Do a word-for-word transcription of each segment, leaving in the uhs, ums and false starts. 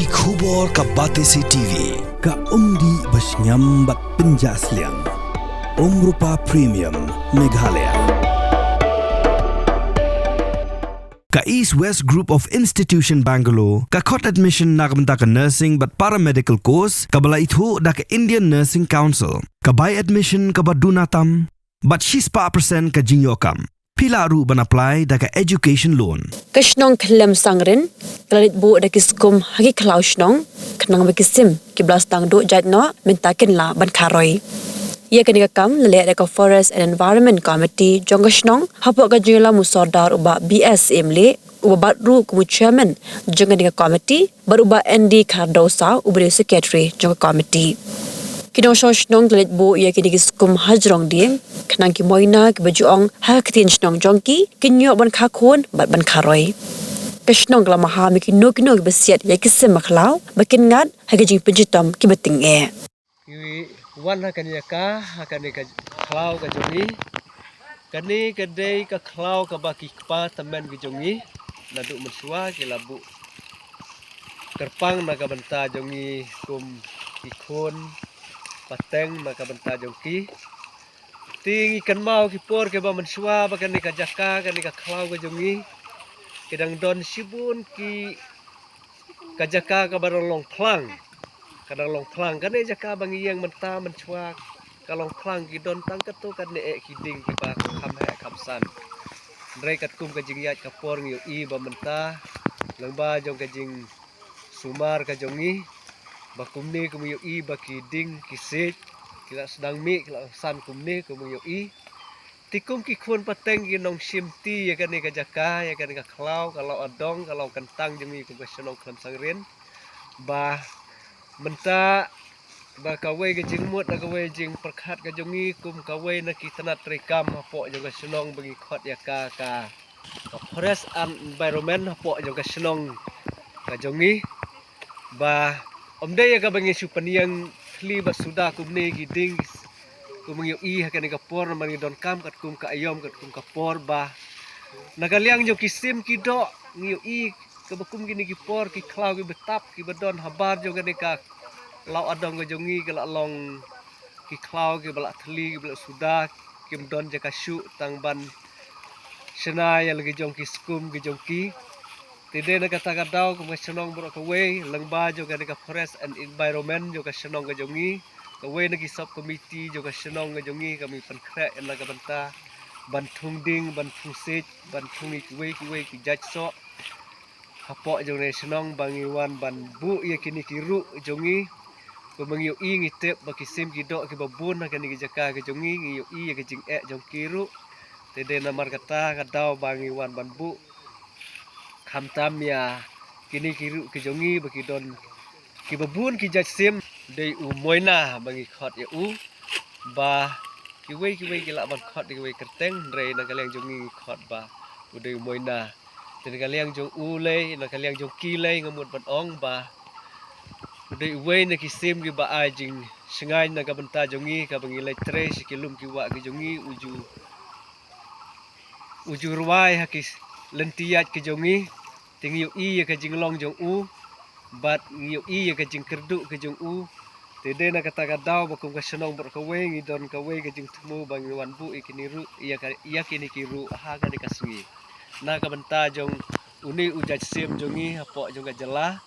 Ki khubor ka Batesi T V, ka umdih ba shngiam bad pynjah sliang. Umrupa Premium, Meghalaya. Ka East West Group of Institution Bangalore, ka khot admission na ka bynta ka nursing bad paramedical course, kaba la ithuh da ka Indian Nursing Council, ka bai admission kaba duna tam, bad shispah percent ka jingïoh kam. Phi lah ruh ban apply da ka education loan. Ka shnong Khlem Sangrin ka la leit buh da ki skum ha ki khlaw shnong, khnang ba ki sim kiba la sdang duh jait noh mynta kin lah ban kharoi. Ïa kane ka kam la leh da ka Forest and Environment Committee jong ka shnong hapoh ka jingïalam u Sordar u Bah B S Imli, uba bat ruh kum u chairman jong kane ka committee, bad u Bah N D Khardosa, uba dei u secretary jong ka committee. Ki nongshong shnong ki la leit buh ïa kine ki skum hajrong dieng, khnang ki moina kiba ju ong ha ka ktien shnong jong ki, kin ïoh ban kha khun bad ban kharoi. Ka shnong ka la maham ïa kino kino kiba siat ïa ki sim bakhlaw ba kin ngat ha ki jingpynshitom kiba tyngeh. Ki wan ha kane ka, ha kane ka khlaw ka jong ngi. Kane ka dei ka khlaw kaba ki kpa tymmen ki jong ngi naduh mynshuwa ki la buh kyrpang na ka bynta jong ngi kum ki khun pateng na ka bynta jong ki. Te ngi kynmaw ki por kiba mynshuwa ba kane ka jaka, kane ka khlaw ka jong ngi, ki dang don shibun ki ka jaka kaba dang long phlang. Ka dang long phlang. Kane jaka ba ngi ïeng mynta mynshuwa ka long phlang, ki don tang katto katne eh ki dieng kiba kham heh kham san. Hynrei katkum ka jingïaid ka por ngi ïohi ba mynta lyngba jong ka jingsumar ka jong ngi, ba kumne kum ngi ïohi ba ki dieng ki siej ki la sdang mih, ki la san kumne kum ngi ïohi. Te kum ki khun pateng ki nongshim ti ïa kane ka jaka, ïa kane ka khlaw, ka law adong, ka law kyntang jong ngi kum ka shnong Khlem Sangrin. Ba mynta ba kawei ka jingmut na kawei jingpyrkhat ka jong ngi kum kawei na ki tnat treikam hapoh jong ka shnong ba ngi khot ïa ka, ka, ka Forest and Environment hapoh jong ka shnong ka jong ngi. Ba ym dei ïa kaba ngi shu pynïeng thli bad suda kumne ki dieng, kum ngi ïohi ha kane ka por namar ngi donkam katkum ka aïom katkum ka por ba na ka liang jong ki sim ki doh ngi ïohi kaba kum kine ki por ki khlaw kiba tap kiba don habar jong kane ka law adong ka jong ngi ka la long ki khlaw kiba la thli kiba la suda, kim don jaka shuh tang ban shna ïa la ki jong ki skum ki jong ki. Te dei na kata ka daw kum ka shnong baroh kawei lyngba jong kane ka Forest and Environment jong ka shnong ka jong ngi, kawei na ki sub committee jong ka shnong ka jong ngi, ka mi pynkhreh na ka bynta ban thung dieng, ban thung siej, ban thung ïa kiwei kiwei ki jait soh hapoh jong ne shnong ba ngi wan ban buh ïa kine ki ruh jong ngi. Kumba ngi ïohi ngi tip ba ki sim ki doh kiba bun ha kane ki jaka ki jong ngi, ngi ïohi ïa ka jingeh jong ki ruh. Te dei namar kata ka daw ba ngi wan ban buh khamtam ïa kine ki ruh ki jong ngi ba ki don kiba bun ki jait sim. Dei u Moina ba ngi khot ïa u, ba kiwei kiwei ki lah ban khot ïa kiwei kyrteng, hynrei na ka liang jong ngi ngi khot ba u dei u Moina. Te na ka liang jong u lei, na ka liang jong ki lei nga mut ban ong ba u dei uwei na ki sim kiba ai jingshngaiñ na ka bynta jong ngi kaba ngi leit trei sha ki lum ki wah ki jong ngi, u ju u ju rwai ha ki lynti ïaid ki jong ngi. Te ngi ïohi ïa ka jinglong jong u bad ngi ïohi ïa ka jingkyrduh ki jong u. Te dei na kata ka daw ba kum ka shnong baroh kawei ngi don kawei ka jingthmu ba ngi wan buh ïa kine ruh, ïa ka, ïa kine ki ruh ha kane ka sngi. Na ka bynta jong une u jait sim jong ngi hapoh jong ka jylla,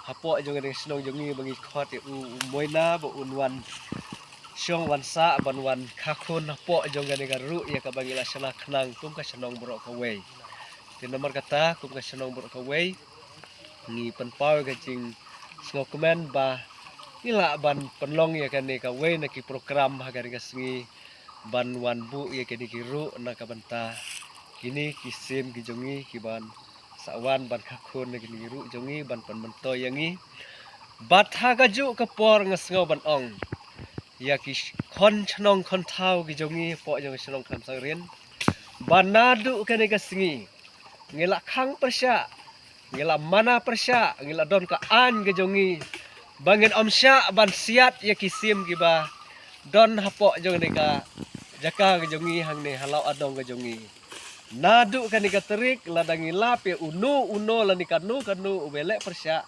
hapoh jong kane ka shnong jong ngi ba ngi khot ïa u, u Moina ba un wan shong wan sah ban wan kha khun hapoh jong kane ka ruh ïa kaba ngi la shna khnang kum ka shnong baroh kawei. Te namar kata kum ka shnong baroh kawei ngi pynpaw ïa ka jingsngewkmen ba ngi lah ban pynlong ïa kane kawei na ki program ha kane ka sngi ban wan buh ïa kine ki ruh na ka bynta kine ki sim ki jong ngi kiban sa wan ban kha khun na kine ki ruh jong ngi ban pynmyntoi ïa ngi. Bad ha kajuh ka por nga sngew ban ong ïa ki khon shnong khon thaw ki jong ngi hapoh jong ka shnong Khlem Sangrin ba naduh kane ka sngi ngi la khang pyrshah, ngi la mana pyrshah, ngi la don ka aiñ ka jong ngi ba ngin ym shah ban siat ïa ki sim kiba don hapoh jong kane ka jaka ka jong ngi hangne ha Lawkadong ka jong ngi. Naduh kane ka tarik lada ngi lap ïa uno uno lane kano kano uba leh pyrshah,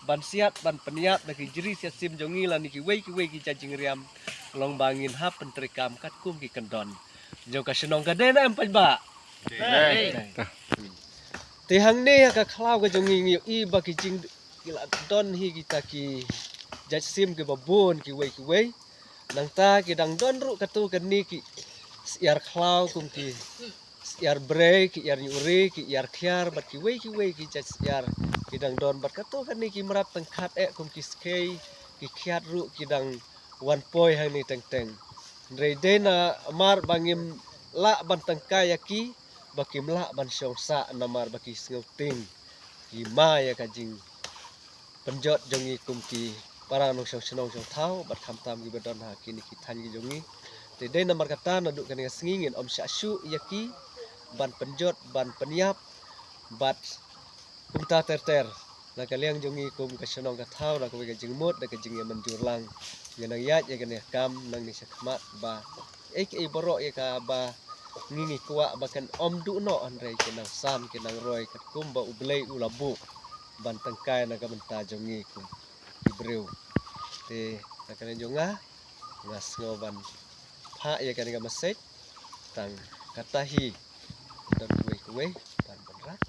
ban siat ban pynïap da ki jri siat sim jong ngi lane kiwei kiwei ki jait jingriam, long ba ngin hap pyntreikam katkum ki kyndon jong ka shnong. Ka dei ne em, paidbah? Dei. Te hangne ha ka khlaw ka jong ngi ngi ïohi ba ki jing, ki la don hi kita ki jait sim kiba bun kiwei kiwei. Nangta ki dang don ruh katto katne ki syiar khlaw kum ki syiar brei, ki syiar ñiuhri, ki syiar khiar bad kiwei kiwei ki jait syiar ki dang don, bad katto katne ki mrad tyngkhat eh kum ki skei, ki khiat ruh ki dang wan poi hangne teng teng. Hynrei dei namar ba ngim lah ban tyngkai ïa ki ba kim lah ban shong sah, namar ba ki sngewtieng, ki ma ïa ka jingpynjot jong ngi kum ki para nongshong shnong shong thaw bad khamtam kiba don ha kine ki thaiñ ki jong ngi. Te dei namar kata naduh kane ka sngi ngin ym shah shuh ïa ki ban pynjot ban pynïap bad kumta ter ter. Na ka liang jong ngi kum ka shnong ka thaw, na kawei ka jingmut da ka jingïamynjur lang, ngin nang ïaid ïa kane ka kam nangne shakhmat ba ei ka ei baroh ïa kaba ngi ngi kwah ba kan ym duh noh, hynrei kin nang sam kin nang roi katkum ba U Blei u la buh ban tyngkai na ka bynta jong ngi kum ki briew. Te na ka liang jong nga, nga sngew ban phah ïa kane ka message tang kata hi. Don kawei kawei ban ban rat.